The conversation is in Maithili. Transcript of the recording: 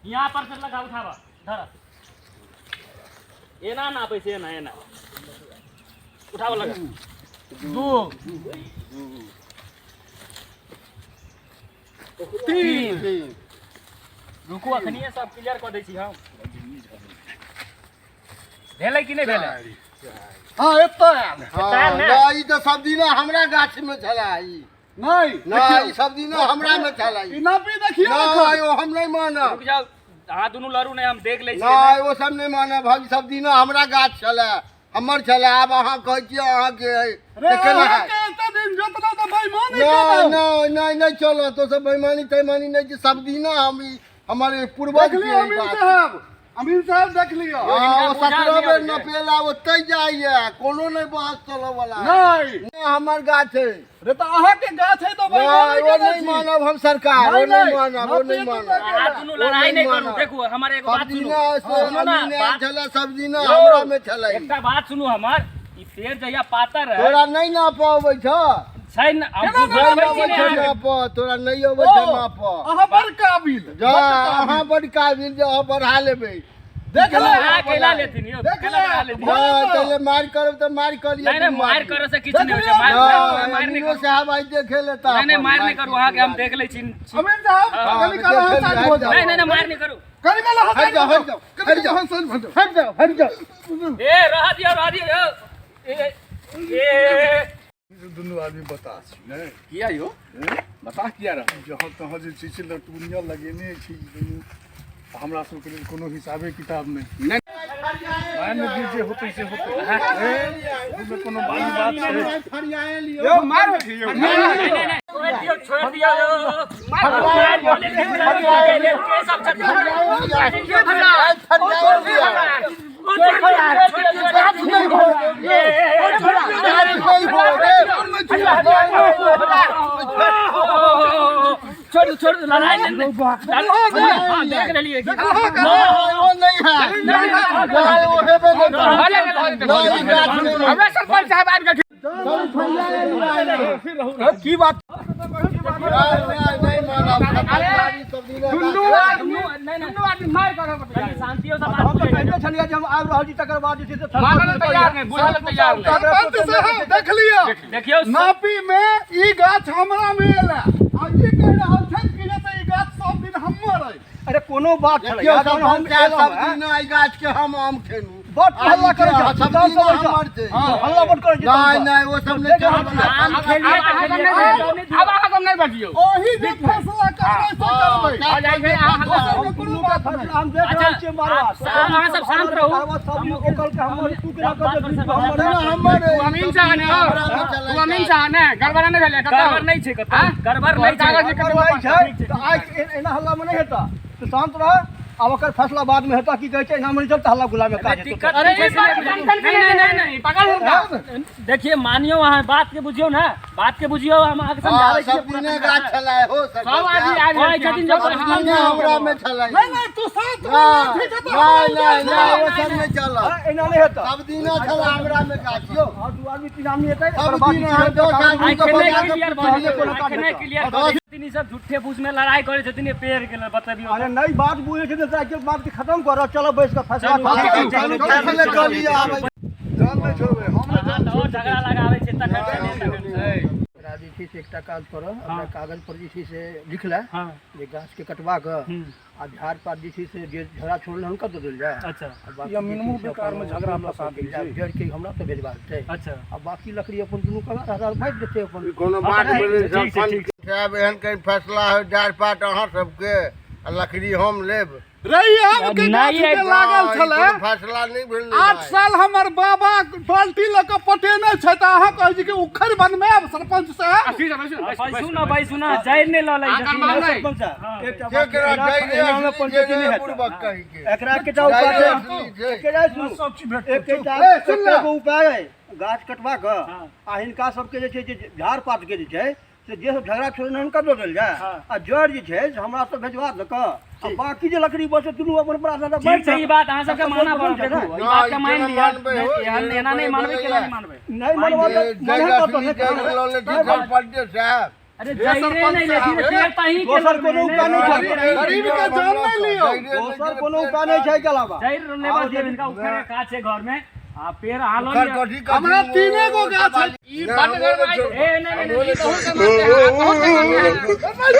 यहाँ पर से लगा उठावा धर एना नापै छै एना एना उठावा लगा दू तीन रुकू अखनिए सब क्लियर कऽ दै छी हम भेलै कि नहि भेलै हँ एतऽ आयल एतऽ ने? नहि ई तऽ सब दिना हमरा गाछ मे छला ई नहि नहि ई सब दिना हमरा मे छला ई ई नापी देखियौ नहि ओ हम नहि मानब रुक जाउ अहाँ दुनू लड़ू नहि हम देख लै छियै नहि ओ सब नहि मानब हम सब दिना हमरा गाछ छला हमर छला आब अहाँ कहै छियै अहाँके अइ रे तऽ केना हैत? अहाँके एते दिन जोतलहुँ तऽ बेईमानी नहि केलहुँ नहि नहि नहि चलत ओ सब बेईमानी तैमानी नहि छै सब दिना हम ई हमर पूर्वज देख के लियौ ई अमीन बात साहब अमीन साहब देख लियौ हँ, ओ बुझा 17 दियौ बेर जे। नपेला ओतहि जाइए कोनो नहि बहस चलऽ वाला नहि नहि हमर गाछ है रे तऽ अहाँके गाछ है तऽ नहि बेईमानी ओ केने नहि छी मानब हम सरकार ओ नहि, नहि नहि, मानब ओ नहि नपिए मानब तऽ अहाँ दुनू ओ लड़ाई नहि नहि करू मानब। देखू हमर एगो बात सब सुनू दिना से सुनू ना, अमीन आयल बात- छलै सब दिना यौ, हमरा मे छलै एकटा बात सुनू हमर ई पेड़ जहिया पातर है तोरा नहि नापऽ अबै छौ छै ने हम केना बुझबै नहि छी अबै ने छौ अहाँके। नापऽ तोरा नहि अबै छौ ओ, नापऽ अहाँ बड़ काबिल जा अहाँ बड़ काबिल जे अहाँ बढ़ा लेबै देख ले अहाँ केला लेथिन यौ देख केला ले। बढ़ा लेथिन नहि तैले मारि करब तऽ मारि करियै नहि नहि दुनू मारि आदमी। करे से किछु नहि होइ छै देख मारि नहि मारि नहि अमीनो करू साहब आइ देखे लेता नहि नहि अपन, मारि नहि करू अहाँके हम देख लै छी अमीन साहब हाँ, कनी काल अहाँ साइड भऽ जाउ नहि नहि नहि मारि नहि करू कनी काल अहाँ हटि साइड जाउ, भऽ हटि जाउ जाउ, कनी हटि काल जाउ। अहाँ साइड भऽ जाउ हटि जाउ हटि जाउ ए रह दियौ रह दियौ यौ। ए ए दुनू आदमी बताह छी नहि किया यौ बताह किया रह जहाँ तहाँ जे छै से लटुनिया लगेने छी दुनू हमरा सबके लेल कोनो हिसाबे किताब नहि नहि मानि लिअ जे होतै से होतै ओहिमे कोनो बात बात छै यौ मार होइ छै यौ नहीं नहीं नहीं छोड़ दियो छोड़ दियो मार मार बोले के सब छोड़ छोड़ लड़ाई नहीं देख लेलिए हमरा सरपंच साहब आबि गेल की बात दुनू आदमी दुनू आदमी मार कर शांतियों से हम बात तऽ कहने छलियै जे हम आबि रहल छी तकर बाद जे छै से मानल तैयार नहि बुझल तैयार नहि सरपंच साहब देख लियौ देखियो नापी मे ई गाछ हमरा मे एला आ ई कहि रहल छै कि जे से ई गाछ सब दिन हमर अइ अरे कोनो बात छलै देखियौ यार, जहन हम सरपंच साहब, एलहुँ सब हैं, दिन एहि गाछ के हम आम खेलू बड हल्ला करै छै, सब तहन दिन सब ऐसा। हमर छै हँ, हल्ला बड करै छै नहि तहन नहि ओ सब नहि चलत आम खेलिए आब अहाँ सब नहि आब अहाँ सब नहि बजियौ ओही जे फैसला करबै से करबै आ जाइ छै अहाँ दोसर के कोनो कोनो बात फैसला नहि हम देख रहल छियै मारवा अच्छा, अहाँ सब शांत रहू। मारवा सब दिन ओकर के हमर तू केना कर दे बीच में हमर नहि, हमर तू अमीन साहब ने हो तू अमीन साहब ने गड़बड़ा नहि भेलै कतौ गड़बड़ नहीं छै कतौ गड़बड़ नहीं छै कागज अगर नहि छै तऽ आइ एना हल्ला मे नहि हेतऽ तू शांत रह आब ओकर फैसला बाद मे हेतऽ की कहै छै एना मे नहि चलतै हल्ला गुल्ला मे काज हेतौ दिक्कत अरे नहीं ई छै, बात टेंशन के नहीं नहीं नहीं पकड़ हुनका देखिए मानियो अहाँ बात के बुझियौ ना बात के बुझियौ हम अहाँके हँ, समझाबै छियै सब दिने गाछ छलै हो सब आदमी आबि कहै गेल छथिन छै जे सब दिने हमरा मे छलै नहि नहि तू शांत नहि रह ठीक छै तऽ नहि नहि नहि ओ सब नहि चलत हँ, एना नहि हेतऽ सब दिने छलै हमरा मे गाछ यौ हँ दू आदमी तीन आदमी हेतै सब ओकर बाद दिन अहाँ दस आदमी आइ के खेनाइ बजा के क्लियर पूछि भऽ लिअ गेल कोनो आइ काज खेनाइ हेतौ। क्लियर भऽ गेल छथिन ई सब झूठे फूस में लड़ाई करै छथिन ई पेड़ के लेल बतबियौ अरे नहीं बात बुझै छै तऽ आइ बात के खत्म करऽ चलो बैस कऽ फैसला चलू, कऽ चलू, चलू, चलू, चलू, चलू, चलू, आबै। जान नहि छोड़बै हम नहि अहाँ तऽ और झगड़ा लगाबै छै तखन से नहि तखन से। एकरा जे छै से एकटा काज करऽ अपना कागज पर जे छै से लिख ले हँ जे गाछ के कटवा कऽ हूँ, आ झाड़ पात जे छै से जे झगड़ा छोड़ल हुनका दऽ देल जाय अच्छा आ बाकी या जे छै मिनिमम से बेकार में अपन झगड़ा फंसा दै छै। जड़ि के हमरा तऽ भेजबा देतै अच्छा आ बाकी लकड़ी अपन दुनू के आधा बाँटि देतै अपन कोनो बात ठीक भेलै छै, ठीक छै, सरपंच साहब एहन कहीं फैसला होइ डारि पात अहाँ सबके आ लकड़ी हम लेब रे ई आम के गाछ नहि, जे लागल नहि, ई छलै कोनो फैसला नहि भेल ने 8 भाइ। साल हमर बाबा बाल्टी लऽ कऽ पटेने छै तऽ अहाँ कहै छी कि उखड़ि बनबायब सरपंच साहब अथी सब बैसू, बैसू, बैसू ना बैसू ना जड़ि नहि लऽ लै अहाँ छथिन गड़बड़ नहि। सरपंच साहब, एकटा के बात केना एना- जाइ रे एनामे असली पंचायती जे नहि रे हेतै। बुड़बक कही के। एकरा एकटा उपाय जाइ रे है। असली छै। एकटा सुनू। सब चीज भेटतौ एकटा ए, सुन ले। एगो उपाय है गाछ कटवा कऽ हाँ। आ हिनका सबके जे छै जे झाड़ पात के जे छै से जे सब झगड़ा छोड़ने हुनका दऽ देल जाय आ जड़ जे छै से हमरा सब भेजवा दऽ कऽ आ बाकी जे लकड़ी बचत दुनू अपन अपन आधा आधा ठीक बाँटि छै ई दऽ। बात अहाँ सबके मानऽ पड़त देखू ई बात के ना, मानि ई लिअ केना मानबै हो? एहन एना नहि मानबै केना नहि मानबै नहि मनवा जे तऽ जड़ि मनहे असली कतऽ जड़ि लऽ लेथिन नहि सरपंचे साहब। अरे हे जइरे सरपंच नहीं लेकिन साहब, पेड़ त ही के दोसर कोनो उपाय नहीं छै। गरीब के जान नहीं लियो। दोसर कोनो उपाय नहीं छै एहिके अलावा। जइर लेबा देब इनका उखड़े काछ है घर में आ पेड़ आलो उखड़ नहीं। कथी कथी हमरा तीने गो गाछ है। ई बड गड़बड़ाई ए नहीं नहीं बहुत गड़बड़ाई।